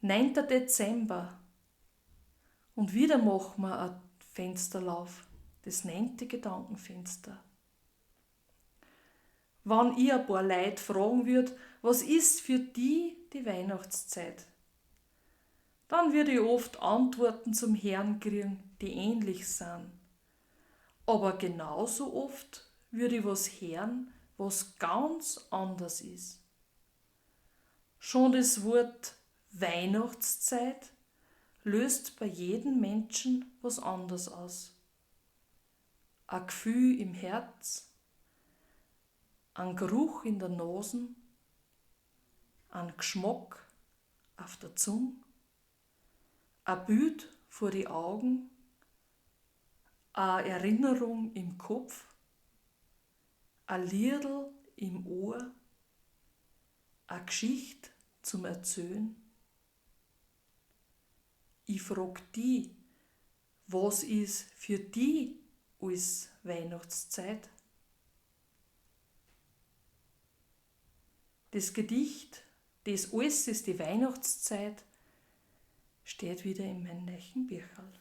9. Dezember. Und wieder machen wir ein Fensterlauf, das neunte Gedankenfenster. Wann ich ein paar Leute fragen würd, was ist für die die Weihnachtszeit? Dann würde ich oft Antworten zum Herrn kriegen, die ähnlich sind. Aber genauso oft würde ich was hören, was ganz anders ist. Schon das Wort Weihnachtszeit löst bei jedem Menschen was anders aus. Ein Gefühl im Herz, ein Geruch in der Nase, ein Geschmack auf der Zunge, ein Bild vor die Augen, eine Erinnerung im Kopf, ein Liedl im Ohr, eine Geschichte zum Erzählen. Ich frag die, was ist für die als Weihnachtszeit? Das Gedicht, das alles ist die Weihnachtszeit, steht wieder in meinem neuen Bücherl.